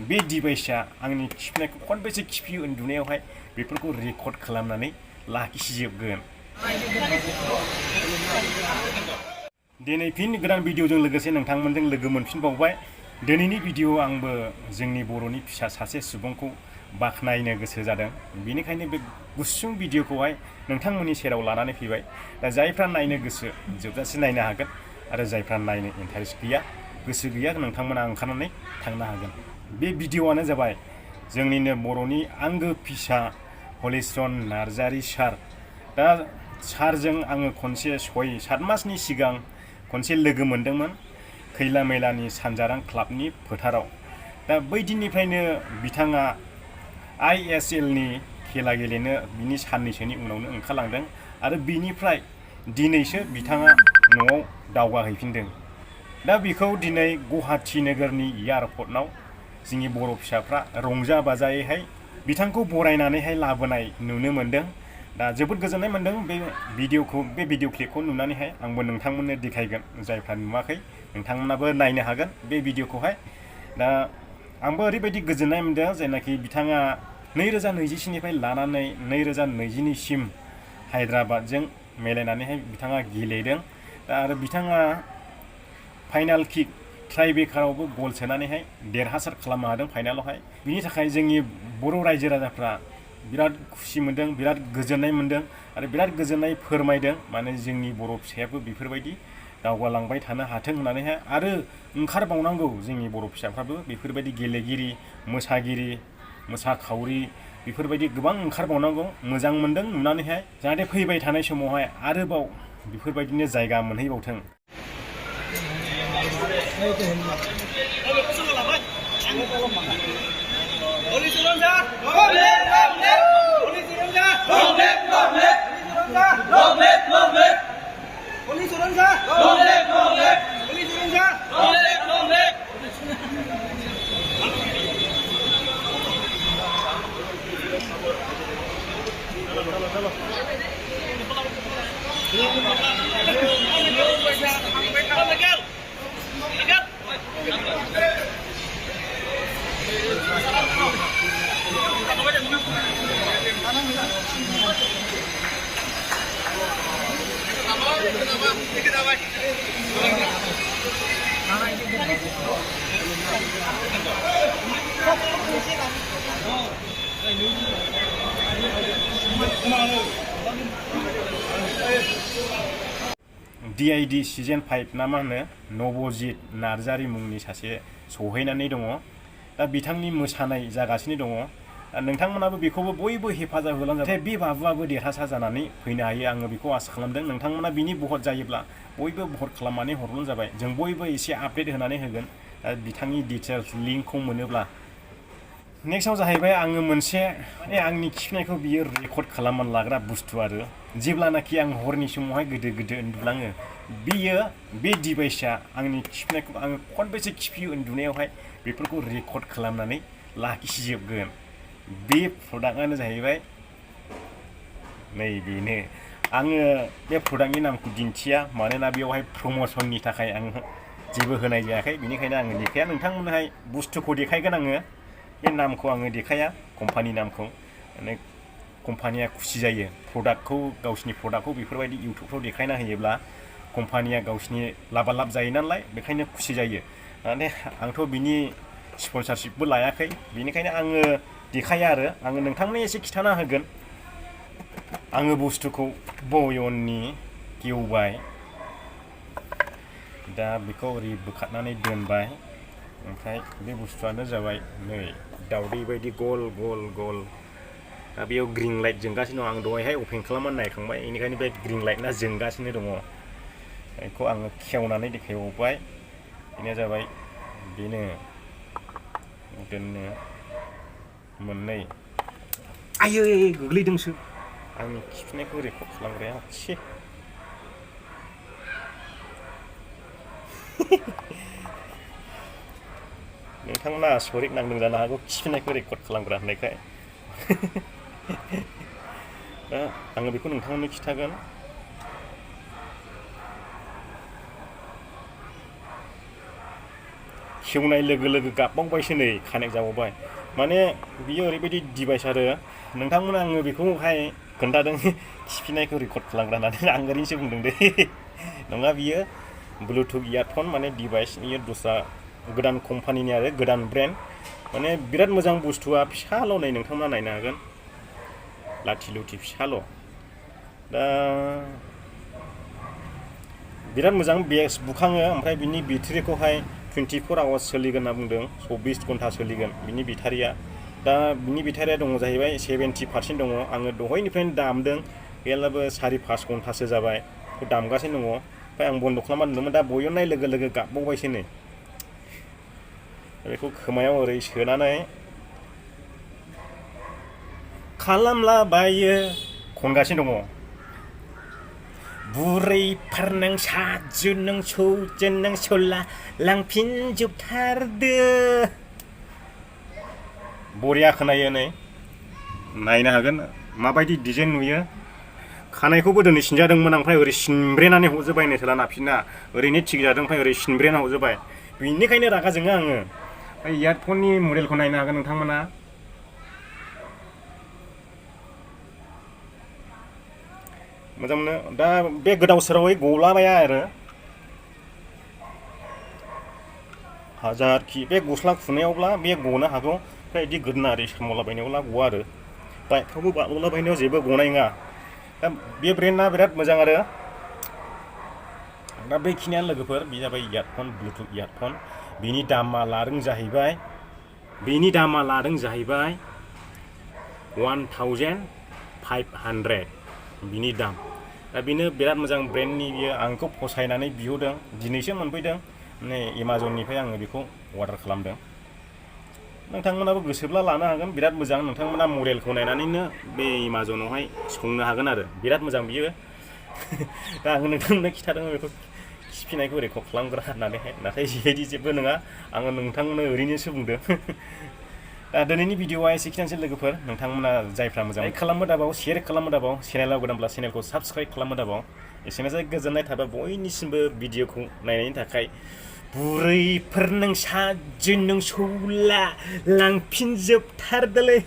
बे डिभाइसआ आंनि खिफिनायखौ खनबेसे खिफियो उन्दुनायावहाय बेफोरखौ रेकर्ड खालामनानै लाखिजोबगोन। दिनै फिन गोदान भिडिअजों लोगोसे नोंथांमोनजों लोगो मोनफिनबावबाय। दिनैनि भिडिअ आंबो जोंनि बर'नि फिसा सासे सुबुंखौ बाख्नायनो गोसो जादों, बेनिखायनो बे गुसुं भिडिअखौहाय नोंथांमोननि सेराव लानानै फैबाय। दा जायफ्रा नायनो गोसो जोबजासे नायनो हागोन आरो जायफ्रा नायनो इन्टारेस्ट गैया, गोसो गैया, नोंथांमोना ओंखारनानै थांनो हागोन। बे भिडिअआनो जाबाय जोंनिनो बर'नि आंगो फिसा हलिचरन नार्जारी सार। दा सारजों आङो खनसे 6-7 मासनि सिगां खनसे लोगो मोनदोंमोन खैला मैलानि सानजारां क्लाबनि फोथाराव। दा बै दिननिफ्रायनो बिथाङा ISL नि खेला गेलेनो बिनि साननैसोनि उनावनो ओंखारलांदों आरो बिनिफ्राय दिनैसो बिथाङा न'आव दावगाहैफिनदों। दा बेखौ दिनै गुवाहाटि नोगोरनि एयारपर्टआव जोंनि बर' फिसाफ्रा रंजा बाजायैहाय बिथांखौ बरायनानैहाय लाबोनाय नुनो मोनदों। दा जोबोद गोजोननाय मोनदों बे भिडिअ क्लिपखौ नुनानैहाय। आंबो नोंथांमोननो देखायगोन, जायफ्रा नुवाखै नोंथांमोनाबो नायनो हागोन बे भिडिअखौहाय। दा आंबो ओरैबायदि गोजोननाय मोनदों जायनाखि बिथाङा 2024निफ्राय लानानै 2020निसिम हायद्राबादजों मिलायनानैहाय बिथाङा गेलेदों। दा आरो बिथाङा फाइनाल किक ट्राइब्रेकारावबो गल सोनानैहाय देरहासार खालामनो हादों फाइनालावहाय। बिनि थाखाय जोंनि बर' रायजो राजाफ्रा बिराद खुसि मोनदों, बिराद गोजोननाय मोनदों आरो बिराद गोजोननाय फोरमायदों। माने जोंनि बर' फिसायाबो बेफोरबायदि दावगालांबाय थानो हाथों होननानैहाय, आरो ओंखारबावनांगौ जोंनि बर' फिसाफ्राबो बेफोरबायदि गेलेगिरि, मोसागिरि, मोसाखावरि बेफोरबायदि गोबां ओंखारबावनांगौ। मोजां मोनदों नुनानैहाय, जाहाथे फैबाय थानाय समावहाय आरोबाव बेफोरबायदिनो जायगा मोनहैबावथों। DID सिजन 5 ना मा होनो, नबजित नार्जारी मुंनि सासे सहैनानै दङ। दा बिथांनि मोसानाय जागासिनो दङ। नोंथांमोनाबो बेखौबो बयबो हेफाजाब होलांगोन जाहाथे बे बाबुआबो देरहासार जानानै फैनो हायो। आङो बेखौ आसा खालामदों। नोंथांमोना बिनि भट जायोब्ला बयबो भट खालामनानै हरबानो जाबाय। जों बयबो एसे आपडेट होनानै होगोन बिथांनि डिटेल्स लिंकखौ मोनोब्ला। नेक्स्टआव जाहैबाय आङो मोनसे आंनि खिफिनायखौ बियो रेकर्ड खालामनानै लाग्रा बुस्थु आरो जेब्लानाखि आं हरनि समावहाय गोदो उन्दुलाङो, बे डिभाइसआ आंनि खिफिनायखौ आङो खनबेसे खिफियो उन्दुनायावहाय बेफोरखौ रेकर्ड खालामनानै लाखिजोबगोन। बे प्रडाक्टआनो जाहैबाय नैबेनो। आङो बे प्रडाक्टनि नामखौ दिन्थिया, मानोना बेवहाय प्रमसननि थाखाय आं जेबो होनाय जायाखै, बेनिखायनो आङो देखाया। नोंथांमोनहाय बुस्थुखौ देखायगोन आङो, बे नामखौ आङो देखाया, कम्पानि नामखौ। माने कम्पानिया खुसि जायो गावसिनि प्रडाक्टखौ बेफोरबायदि इउटुबफ्राव देखायना होयोब्ला कम्पानिया गावसिनि लाबा लाब जायो नालाय, बेखायनो खुसि जायो। माने आंथ' बिनि स्पन्सारशिपबो लायाखै, बेनिखायनो आङो देखाया आरो आङो नोंथांनो एसे खिन्थाना होगोन। आङो बुस्थुखौ बयननि गेवबाय, दा बेखौ ओरै बोखारनानै दोनबाय। ओमफ्राय बे बुस्थुआनो जाबाय नै दावदै बायदि गल गल गल। दा बेयाव ग्रिन लाइट जोंगासिनो दं। आं दहायहाय अपेन खालामनानै नायखांबाय, बेनिखायनो बे ग्रिन लाइटआ जोंगासिनो दङ। बेखौ आङो खेवनानै देखायबावबाय। बेनो जाबाय बेनो दोननो मोननै। आयै गोग्लैदोंसो आंनि खिफिनायखौ रेकर्ड खालामग्राया। एसे नोंथांमोना आसरित नांदों जानो हागौ खिफिनायखौ रेकर्ड खालामग्रा होननायखाय। दा आङो बेखौ नोंथांमोननो खिन्थागोन। खेवनाय लोगो लोगो गाबबावबायसो नै कानेक्ट जाबावबाय माने बियो ओरैबायदि डिभाइस आरो नोंथांमोना आङो बेखौहाय खोन्थादों खिफिनायखौ रेकर्ड खालामग्रा होननानै आं ओरैनोसो बुंदों दे नङा बियो ब्लुटुथ इयारफन माने डिभाइस बियो दस्रा गोदान कम्पानिनि आरो गोदान ब्रेन्ड माने बिराद मोजां बुस्थुआ फिसाल' नै नोंथांमोना नायनो हागोन लाथि लुथि फिसाल' दा बिराद मोजां बेस बुखाङो ओमफ्राय बिनि बेटारिखौहाय 24 आवार्स सोलिगोन होनना बुंदों 24 घन्टा सोलिगोन बिनि बेटारिया दा बिनि बेटारिया दङ जाहैबाय 70% दङ आङो दहायनिफ्रायनो दामदों गैयाब्लाबो 4-5 घन्टासो जाबाय दामगासिनो दङ ओमफ्राय आं बन्द' खालामना दोन्दोंमोन दा बयननाय लोगो लोगो गाबबावबायसो नै बेखौ खोमायाव ओरै सोनानै खालामलाबायो खनगासिनो दङ बुरैफोर नों साजु नों सौजो नों सौला लांफिनजोबथारदो बरिया खोनायो नै नायनो हागोन माबायदि डिजाइन नुयो खानायखौबो दिनै सिनजादोंमोन ओमफ्राय ओरै सिनब्रेनानै हरजोब्बाय नै थोला नाफिना ओरैनो थिग जादों ओमफ्राय ओरै सिनब्रेना हरजोब्बाय बेनिखायनो रागा जोङो आङो ओमफ्राय इयारफननि मडेलखौ नायनो हागोन नोंथांमोना मोजां मोनो दा बे गोदाव सोरावै गलाबाया आरो हाजारखि बे गस्ला खुनायावब्ला बे गनो हागौ ओमफ्राय बिदि गोदोना ओरै सोमावलाबायनायावब्ला गवा आरो बाइकफ्रावबो बारल'लाबायनायाव जेबो गनाय नङा दा बे ब्रेन्डआ बिराद मोजां आरो दा बेखिनियानो लोगोफोर बे जाबाय इयारफन ब्लुटुथ इयारफन बिनि दामा लादों जाहैबाय 1500 बिनि दाम दा बेनो बिराद मोजां ब्रेन्डनि बियो आंखौ फसायनानै बिहरदों दिनैसो मोनफैदों माने एमाजननिफ्राय आङो बेखौ अर्डार खालामदों नोंथांमोनाबो गोसोब्ला लानो हागोन बिराद मोजां नोंथांमोना मडेलखौ नायनानैनो बे एमाजनावहाय संनो हागोन आरो बिराद मोजां बियो दा आङो नोंथांमोननो खिथादों बेखौ खिफिनायखौ रेकर्ड खालामग्रा होननानैहाय नाथाय बेबायदि जेबो नङा आङो नोंथांमोननो ओरैनोसो बुंदों दा दिनैनि भिडिअआ एसेखिनियानोसै लोगोफोर नोंथांमोना जायफ्रा मोजां लाइक खालामनो दाबाव शेयार खालामनो दाबाव चेनेलाव गोदानब्ला चेनेलखौ साबस्क्राइब खालामनो दाबाव एसेनोसै गोजोननाय थाबाय बयनिसिमबो भिडिअखौ नायनायनि थाखाय बुरैफोर नों साजो नों सौला लांफिनजोबथारदोलै